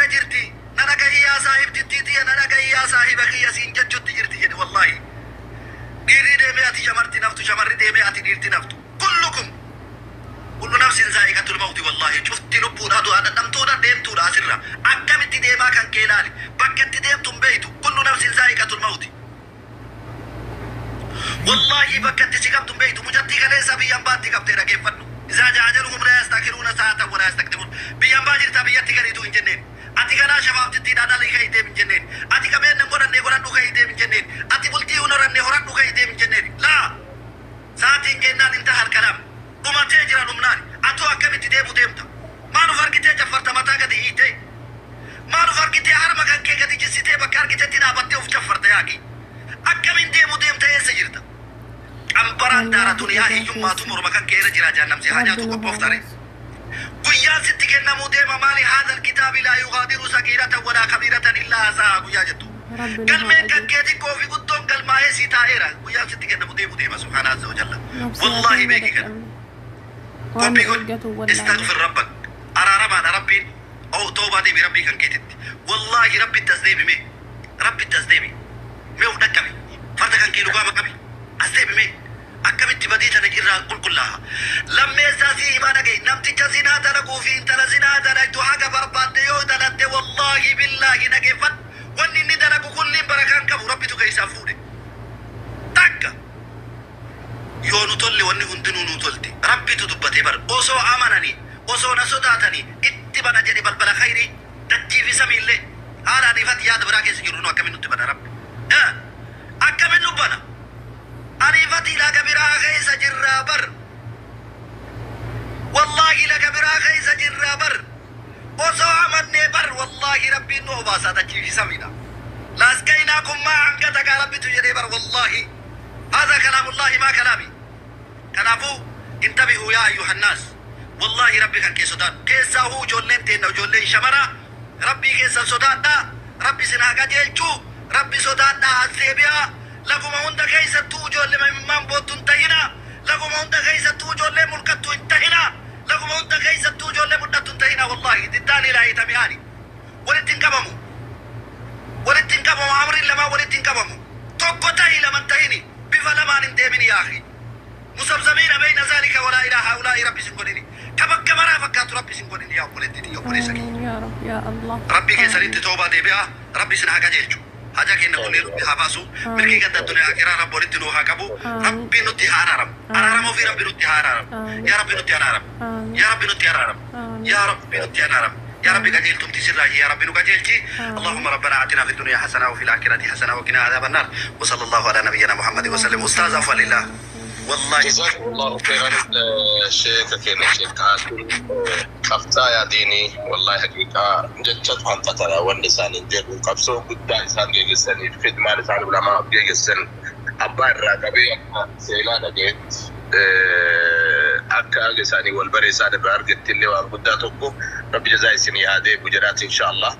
irra jirti. Na dhagahi yaa saahibtittii tiyya, na dhagahi yaa saahiba kiyya siin jechutti jirti jedhe wallaahi. Dhiirri deemee ati shamarti naftu, shamarri deemee ati dhiirti naftu. Kullukum kullu nafsin zaa'iqatul mawti wallaahi cufti lubbuudhaa du'aa dhadhamtuudha deemtuudha asirra. Akkamitti deemaa kan kee ilaali. Bakka itti deemtu hin beeytu. Kullu nafsin zaa'iqatul mawti. Wallaahi bakka itti si qabdu hin beeytu. Mucattii kaleessa biyya ambaatti qabtee dhageeffadhu. Izaa ja'a ajaluhum laa yastaakhiruuna sa'atan walaa yastaqdimuun. Biyya ambaa jirtaa biyyatti galiitu hin jenneen. Ati ganaa shabaabtittiidhaa dhalii ka'ii deem hin jenneen. Ati qabeenna hin godhannee godhadhu ka'ii deem hin jenneen. Ati bultii hin horanne horadhu ka'ii deem hin jenneen. Laa! Sa'atiin geennaan intahal kalaam. Dhumatee jira dhumnaani. Atoo akkamitti deemu deemta? Maal uf argitee caffarta mataa gadi hiitee? Maal uf argitee harma kan kee gadi jissitee bakka argitetti dhaabattee uf caffarta yaa akii? Akkamiin deemu deemta eessa jirta? Qambaraan daara Wallaahi duniyaa dhugaa hiyyummaatu keessa. morma kan kee irra jira jahannam si haa Rabbi nyaatu nu haa qophoofta ree? baasu. Guyyaan sitti kennamuu deema maali haadhal kitaabi laa yugaadiru sagiiratan walaa kabiiratan illaa ahsaahaa guyyaa jettu. Rabbi nu haa Galmeen kan qajeelchu. kee xiqqoo fi guddoon galmaa'ee sii taa'eera guyyaan sitti kennamu deemu deema subhaana azza wa jalla. Nafsiyaa Wallaahi keenya beeki kana. dadhabne. Waan nu Qophii godhi. eeggatu wallaalle. Istaghfir rabbak. Araaramaadha Rabbiin. Oh toobaa deebi Rabbii kan keetitti. Wallaahi Rabbitti as deebi mee. Rabbitti as deebi. Mee of dhaqqabi. Farda kan kee lugaama qabi. As deebi mee. Akkamitti badii tana irraa qulqullaaha. Lammeessaa sii himaa dhaga'i. Namticha zinaa dalaguu fi intala zinaa dalagdu haga barbaadde yoo dalagde wallaahi billaahi dhageeffadhu. Wanni inni dalagu kulliin barakaa hin qabu Rabbitu keessaa fuudhe. Takka. Yoo nu tolle wanni hundinuu nuu tolti. Rabbitu dubbatee bar. Osoo amananii, osoo na sodaatanii itti bana jedhe balbala khayrii dachii fi samiillee. Haala anii fi ati yaada biraa keessa jirru nu akkamiin nutti bana Rabbi? Eh? Akkamiin nu bana? Anii fi ati laga biraa keessa jirraa bar. Wallaahi laga biraa keessa jirraa bar. Osoo amannee bar wallaahi Rabbiin nu obaasaa dachii fi samiidha. Laasqaynaakum maa'an gadagaa Rabbitu jedhee bar wallaahi. Haadha kalaamullaahi maa kalaami. Kanaafuu intabihuu yaa ayyuhannaas. Wallaahi Rabbi kan kee sodaadhu. Keessaa huu ijoolleen teenna ijoolleen shamaraa Rabbii keessan sodaadhaa. Rabbi isin haa qajeelchu. Rabbi sodaadhaa as deebi'aa. Lafuma hunda keessattuu ijoollee imimmaan boottu hin tahinaa. Lafuma hunda keessattuu ijoollee mulqattu hin tahinaa. Lafuma hunda keessattuu ijoollee mul'attu hin tahinaa wallaahi. Diddaanii laa hitami'aani. Walitti hin qabamu. Walitti hin qabamu. Amriin lamaan walitti hin qabamu. Tokko tahi lama hin tahini. Bifa lamaan hin deemini yaa akhi. Musabsabiina bayna zaalika walaa ilaa haa'ulaa'i Rabbi isin godhini. Ka bakka maraa fakkaatu Rabbi isin godhini yaa obboleettii tiyya obboleessa kiyya. Aamiin yaa Rabbi yaa Allah. Rabbii keessanitti Aamiin. toobaa deebi'aa. Rabbi isin haa qajeelchu. Hajaa keenya kunneen Rabbi haa baasu. Milkii Aamiin. ganda addunyaa akiraa Rabbi walitti nuu haa qabu. Aamiin. Rabbi nutti haa araaramu. Aamiin. Araaramuu fi Rabbi nutti haa araaramu. Aamiin. Yaa Rabbi nutti araaramu. Aamiin. Yaa Rabbi nutti araaramu. Aamiin. Yaa Rabbi nutti araaramu. Yaa Rabbi Aamiin. qajeeltumti sirraa yaa Rabbi nu qajeelchi. Aamiin. Allahumma rabbana atina fi dunya hasana wa fil akhirati hasana wa qina adhaban nar. Wa sallallahu ala nabiyyina Muhammadin wa sallim. Allahumma Ustaaz salli afwa lillah. ala sayyidina Wallahi Jazakumullahu khairan sheeka keenya Sheek Qaasim qabsaa'aa diinii wallahi haqiiqaa jechatu hanqatara wanni isaaniin jedhu qabsoo guddaa isaan geegessaniif khidmaan isaan ulamaaf geegessan abbaa irraa qabee akka seenaa dhageetti akka haga isaanii wal bare isaan irraa argetti illee waan guddaa tokko rabbi jazaa isinii haa deebi'u jedhaati insha Allah.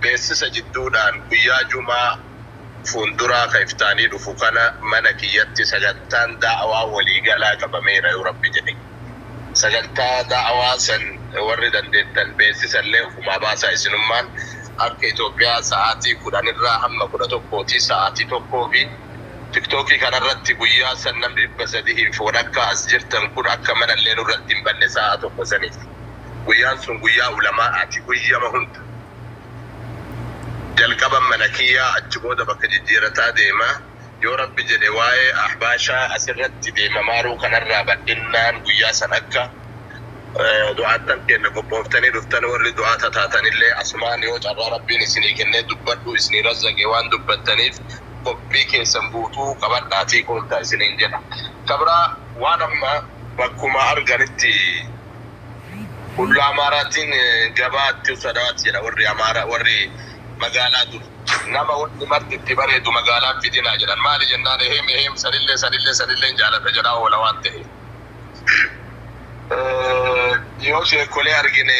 Beeksisa jidduudhaan guyyaa jumaa fuulduraa ka iftaanii dhufu kana mana kiyyatti sagantaan da'awaa waliigalaa qabameera yoo rabbi jedhe. Sagantaa da'awaa san warri dandeettan beeksisallee ofumaa baasaa isinummaan akka Itoophiyaa sa'aatii 10 irraa hamma 11ti sa'aatii tokkoo fi tiktookii kanarratti guyyaa san namni 300 walakkaa as jirtan kun akka manallee nurratti hin banne sa'a tokko saniif. Guyyaan sun guyyaa ulamaa'aati guyyama hunda. Jalqaban mana kiyyaa achi booda bakka jijjiirataa deema. Yoo rabbi jedhe waa'ee ahbaashaa asirratti deemamaaruu kanarraa bal'innaan guyyaa san akka du'aattan keenya qophooftanii dhuftan warri du'aata taatanillee asumaan yoo carraa rabbiin isinii kennee dubbadhu isinii razzaqe waan dubbattaniif qophii keessan guutuu qabadhaatii koottaa isiniin jedha. Kabraa waan amma bakkuma arganitti hulla Amaaraatiin gabaatti sadawaatti jedha warri Amaaraa warri magaalaa dur. Nama wanni marti itti bareedu magaalaan fidinaa jedhan. Maali jennaan eheem eheem sanillee sanillee sanillee jaaladha jedhaa oola waan ta'eef. Yoo sheekolee argine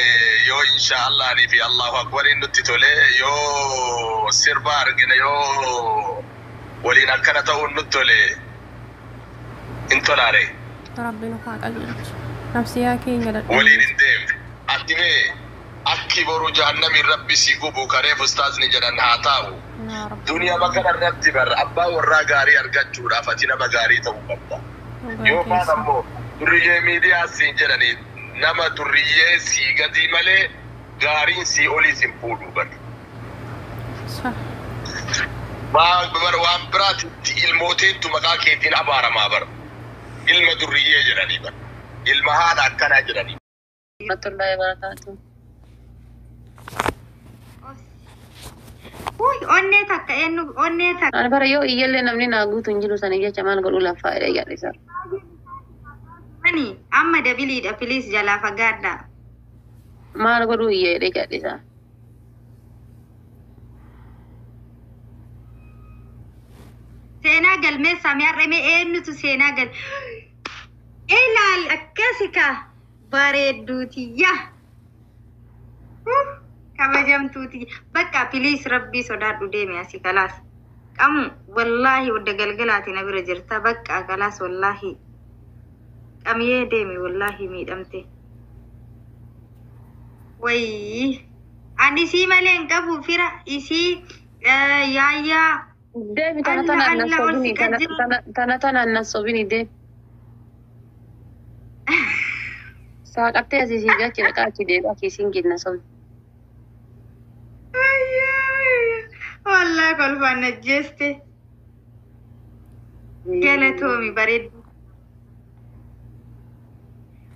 yoo insha Allahanii fi Allahu Akbariin nutti tole yoo sirba argine yoo waliin akkana ta'uun nutti tole hin tolaare. Rabbi nu haa qajeelchu. Nafsiyaa keenya Waliin dadhabne. hin deemne. Ati mee akka Lakki boruu jahannamiin rabbi si gubu kareef ustaazni jedhan haa taa'u. Yaa Rabbi. Duniyaa kana irratti bar abbaa warraa gaarii argachuudhaaf ati nama gaarii ta'uu qabda. Dhugaa Yookaan keessa. ammoo durriyyee miidiyaa siin jedhanii nama durriyyee sii gadii malee gaariin sii olii sin fuudhuu bar. Sah. Bar waan biraatitti ilmooteettu maqaa keetiin abaaramaa bar. Ilma durriyyee jedhanii bar. Ilma haadha akkanaa jedhanii. Warahmatullahi wabarakatuh. Uy, onnee takka eenyu onnee takka. Ani bara yoo iyyallee namni naa guutu hin jiru sanii jecha maal godhuu laffaa'edha jedhe. Ani amma dabiliidha please jalaa fagaadha. Maal godhuu iyya jedhee gadhiisa. Seenaa galmeessaa mee har'a mee eenyutu seenaa gal ilaal akkasi ka bareedduutiyya. Kabajamtuutiyya. Bakka please rabbii sodaadhu deemi asii kalaas. Qamu wallaahi wadda galgalaati na bira jirta bakka kalaas wallaahi. Qamiyee deemi wallaahi miidhamte. Wayii ani isii malee hin qabu fira isii yaayyaa. Deemi tana Alla tana alla na ol sobini siqa tana jiru. tana tana na sobini deemi. Saaqattee asii sii gachi dhaqaa achi deebi'a kiisiin kenna sobni. Wallaahi kolfaan ajjeeste. Galatoomi bareeddu.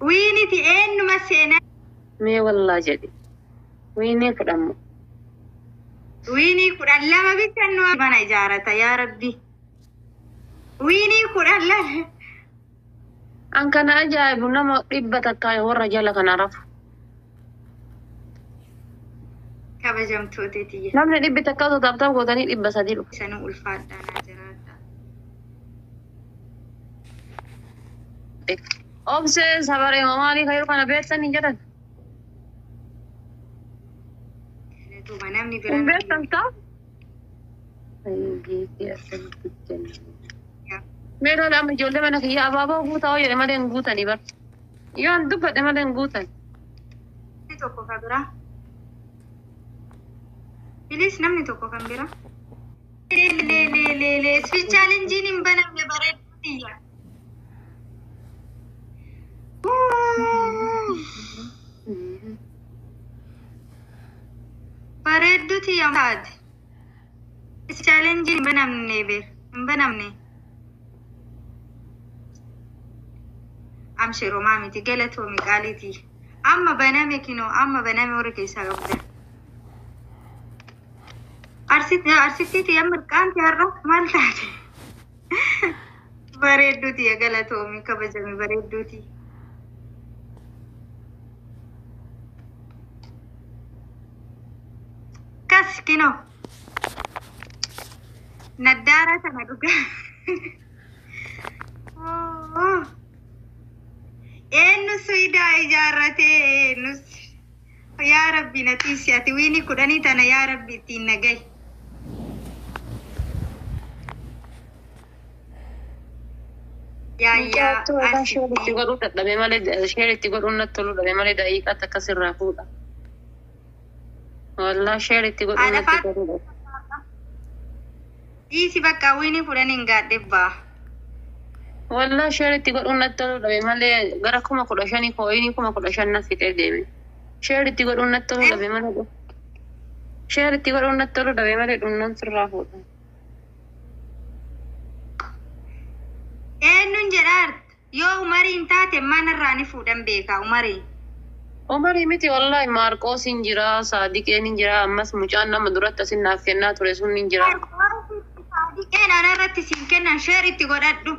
Wiiniti eenyuma seenaa. Mee wallaa jedhe. Wiinii fudhammu. Wiinii 12 bicha nu mana ijaarata yaa rabbi. Wiinii 12. An kana ajaa'ibu nama 100 warra jala kana rafu. Kabajamtoota tiyya. Namni 100 osoo taphatan gootanii 300 dhufu. Sanuu ulfaadhaa naa jiraadha. Obsee sabaree maalii kan yeroo kana beektan hin jedhan. Galatuma namni bira. Hin beektan ta'a. Mee lola amma ijoollee mana kiyya abaaboo guutaa hoo jedhe malee hin guutanii bar. Yoo an dubbadhe malee hin guutan. Namni tokko kan biraa. Bilis namni tokko kan biraa. Lee lee lee lee Swi chaalenjiin hin banamne bareedduu tiyya. Bareedduu tiyya taate. Chaalenjiin hin banamne beer hin banamne. Amshiroomaa miti galatoomi qaaliiti. Amma baname kinoo amma baname warra keessaa qabda. Arsittii tiyya mirqaanti har'a maal taate? Bareedduu tiyya galatoomi kabajami bareedduu tiyya. Kas kinoo. Naddaara tana dhugaa. Eenyu suyidaa ijaarratee eenyus yaa rabbi na tiisi ati wiini 10 tana yaa rabbi ittiin na gahi. Yaayyaa Sheer itti arsittii. godhuu dadhabee malee sheer itti godhuun natti toluu dhabee malee daqiiqaa takka sirraa fuudha. Wallaa sheer itti godhuun Haadha natti faat toluu dhabe. dhiisi bakka wiini 10 hin gaadhe baa. Wallaa sheer itti godhuun natti toluu dhabe malee gara 15,000 kooyinii 15,000 na fixee deeme. Sheer itti godhuun natti toluu dhabe malee. Sheer itti godhuun natti toluu dhabe malee dhumnaan sirraa fuudha. Eenyuun jedhaart yoo umariin taate manarraa ni fuudhan beekaa umariin. Umarii miti wallahi Maarqoos hin jira, Saadiqeen hin jira, ammas mucaan nama duratti asin naaf kennaa ture sun hin jira. Saadiqeen ana irratti siin kennan sheer itti godhadhu.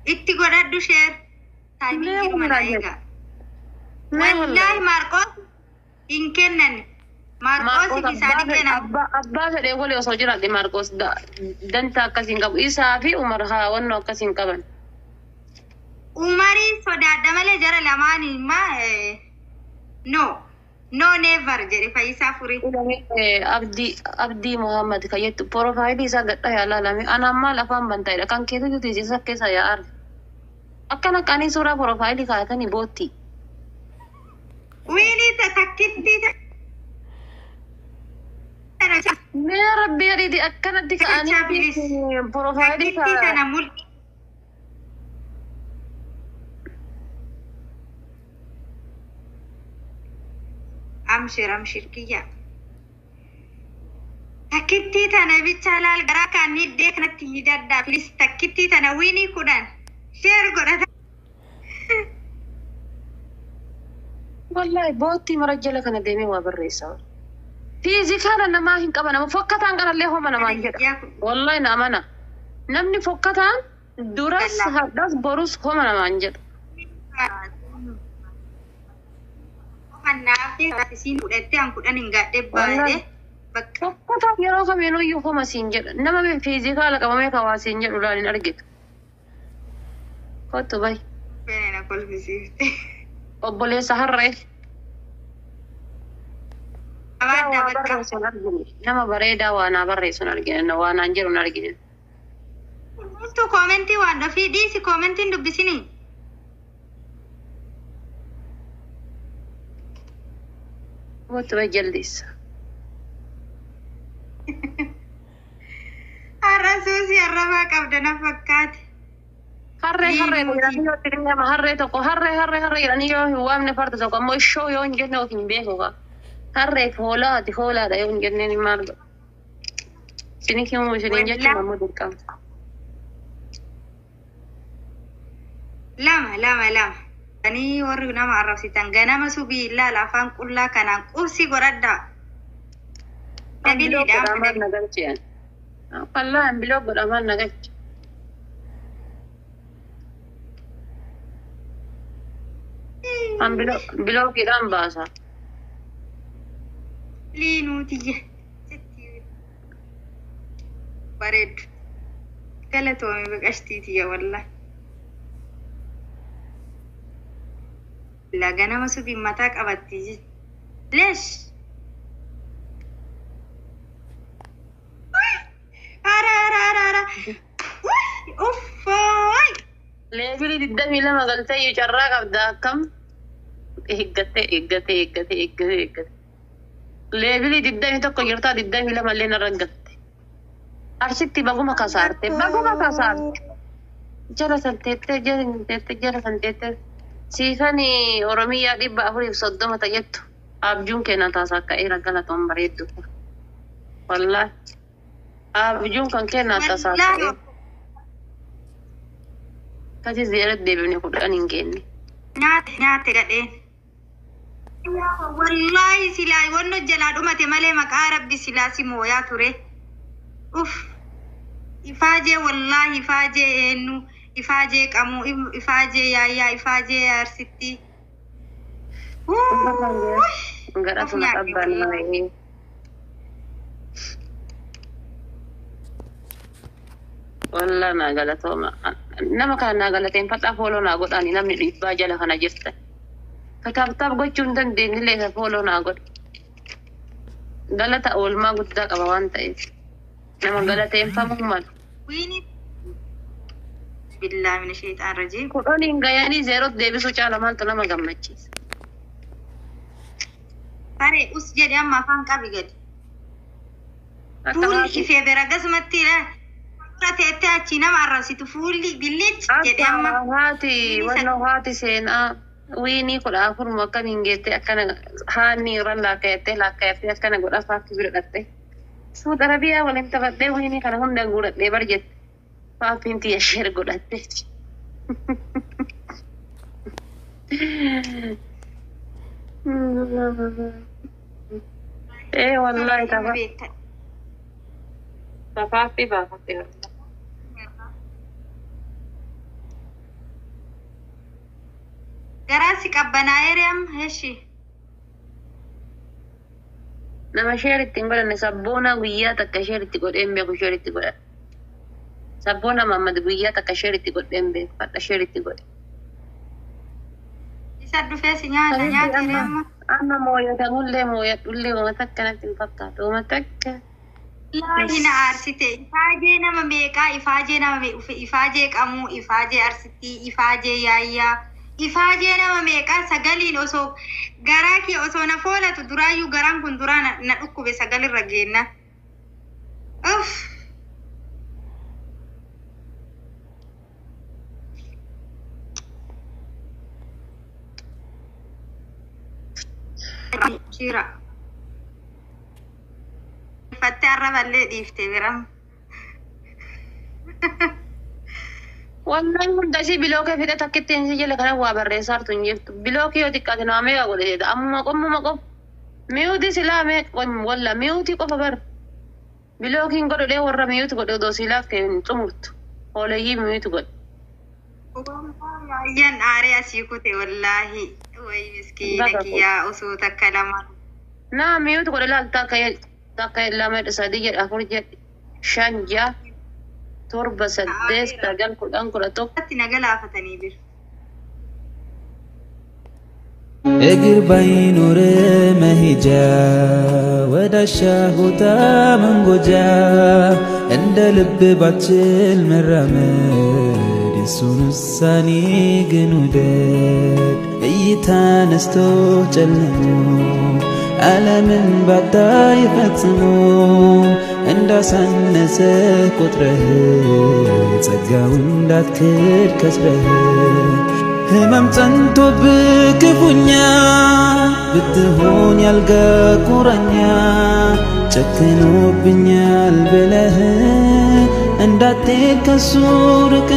Itti godhadhu sheer. Taayimiin Mee jiru mana wallahi. eegaa. Mee Wallaahi wallahi. Maarqoos hin kennan. Maarqoos Maarqoos fi Saadiqeen abbaa fedhee walii osoo jiraate Maarqoos dantaa akkas hin qabu. Isaa fi Umar haa wannoo akkas hin qaban. Umarii sodaadha malee jara lamaanii ma no no never jedhe Fayyisaa Furii. Abdii Muhammad kan jettu porofaayilii isaa gadhaa yaalaalame. Anaan maal afaan bantaa'edha. Kan keessa jirtu isa keessa yaa'ar. Akkana qanii suuraa porofaayilii kaa'atanii bootti. Takkittii tana Mee rabbi adiiti akkanatti Kachaa bilis. ka'anii profaayilii Takkittii tana mul'i. Amshir amshir kiyya. Takkittii tana bicha laal garaa kan hiddee kanatti hidhadhaa. Bilis takkittii tana wiinii 10 sheer godhata. Wallahi boottii mara jala kana deemee waa barreessa. Fiizikaala namaa hin qaban nama fokkataan kanallee homa namaan jedha. Wallahi na amana. Namni fokkataan duras hadhas borus homa namaan jedha. Kanaaf isiin fudhattee an 10 hin gaadhe baay'ee bakka. Fokkataan yeroo kamiinuyyuu homa siin jedha. Nama fiizikaala qabamee kawaa siin jedhu laal hin argitu. Kottu bahi. Feena kolfisiifte. Obboleessa harree. Abaaddaa Waa bakka. barreessu hin argine. Nama bareedaa waa naa barreessu hin argine. Waa naan jedhu hin argine. Hundumtuu koomentii waan ofii dhiisi koomentiin dubbisinii. Kottu bahi jaldeessa. Har'a suusii arrabaa qabda na fakkaate. Harree harree jedhanii yoo itti nama harree tokko harree harree harree jedhanii yoo hin waamne farda tokko ammoo ishoo yoo hin jenne of hin beeku kaa. Harreef hoolaa ati hoolaadha yoo hin jenneen maal godha. Isin himuu isiniin jechuun ammoo dirqama. Lama lama lama. Ani warri nama arrabsitan ganama subii ilaala afaan qullaa kanaan qubsi godhadhaa. Biloo Dabiliidhaan godhamaan na galche. Wallaahi biloo godhamaan na galche. An bilookiidhaan baasa. Liinuutiyya. Bareeddu. Galatoome baqashtiitiyya wallaahi. La ganama subiin mataa qabatti. Leesh. Ara ara ara ara. Uffooy. Leebilii 22 galtee iyyuu carraa qabda akkam eeggattee eeggattee eeggattee eeggattee eeggatte. Leebilii 21 jirtaa 22 illee narra galte. Arsitti baguma kasaarte baguma kasaarte. Jala san teettee jala san teettee jala san teettee. Siifan Oromiyaa 430 ta'ettu abjuun kenna taasaa ka'eera galatoon bareeddu. Wallaahi abjuun kan kennaa taasaa ka'eera. Akkasii zeeratti deebifne 10 hin geenye. Nyaate nyaate gadheen. Wallaahi silaa wanno jalaa dhumate malee maqaa rabbi silaa si mooyaa ture. Uff. Ifaajee wallaahi ifaajee eenyu ifaajee qamuu ifaajee yaayyaa ifaajee arsitti. Gara suna qabbaan malee. Wallaa naa galatooma. Nama kana naa galateeffadhaa fooloo naa godhaani namni dhiibbaa jala kana jirta. Kataabtaaf gochuu hin dandeenye illee fooloo naa godha. Galata oolmaa guddaa qaba waan ta'eef. Nama galateeffamuu malu. Wiini. Billaa mina sheexaan rajiim. 10 gayanii zeerootti deebisuu caala maaltu nama gammachiisa. Saree us jedhe amma afaan qabi gadi. Fuulli ifee bira akkasumatti dura teettee achii nama arrabsitu fuulli billich jedhe amma. Haati wannoo haati seenaa wiinii 14 akkamiin geettee akkana haanni irra laakkayattee laakkayattee akkana godha faatti bira dhatte. Suuta Arabiyaa waliin taphadhee wiinii kana hunda guuradhee bar jette. Faattiin tiyya sheer godhatte. Ee wallaahi tapha. Tafaatti baafatte. Garaa si qabbanaa'eere amma eshi. Nama sheer ittiin godhanne sabboona guyyaa takka sheer itti godhee hin beeku sheer itti godhadhe. Sabboona Mahammad guyyaa takka sheer itti godhee hin beeku hadha sheer itti godhe. Isa dhufee si nyaata nyaateere amma. Amma mooyatamullee mooyadhullee uummata akkanatti hin fakkaatu uummata akka. Wallaahi na aarsite ifaajee nama meeqaa ifaajee nama ifaajee qamuu ifaajee arsittii ifaajee yaayyaa ifaajee nama meeqaa sagaliin osoo Garaa kee osoo na foolatu duraayyuu garaan kun duraa na dhukkube sagalirra geenna. Uff. Jira. Fattee arraballee dhiifte biram. Wannan hunda ishii bilookee fixe takkittiin ishii jala kana waa barreessaa jirtu hin jirtu. Bilookii yoo xiqqaate nama meeqa godhe jedha. Ammuma qommuma qofa. Miyuuti silaa meeqa walla miyuutii qofa bara. Bilookiin godhudhee warra miyuuti godhe odoo silaaf kee hin xumurtu. Hooleyyii miyuuti godhe. Yan aaree asii kute wallaahi. Way miskiina Baga kiyyaa osoo takka lama. Naa miyuuti godhe laal takka lama jedhe sadii jedhe afur jedhe shan ja'a torba saddeet sagal 10 11. Atti na galaafatanii bir. እግር ባይኖር መሄጃ ወዳሻ ቦታ መንጎጃ እንደ ልብ ባችል መራመድ የሱን ውሳኔ ግን ውደድ እይታ ነስቶ ጨልሞ ዓለምን ባታይ ፈጽሞ እንዳሳነሰ ቆጥረህ ጸጋው እንዳትክድ ከስረህ ህመም ጸንቶብህ ክፉኛ ብትሆን ያልጋ ቁራኛ ጨክኖብኛል ብለህ እንዳትሄድ ከሱ ርቀህ።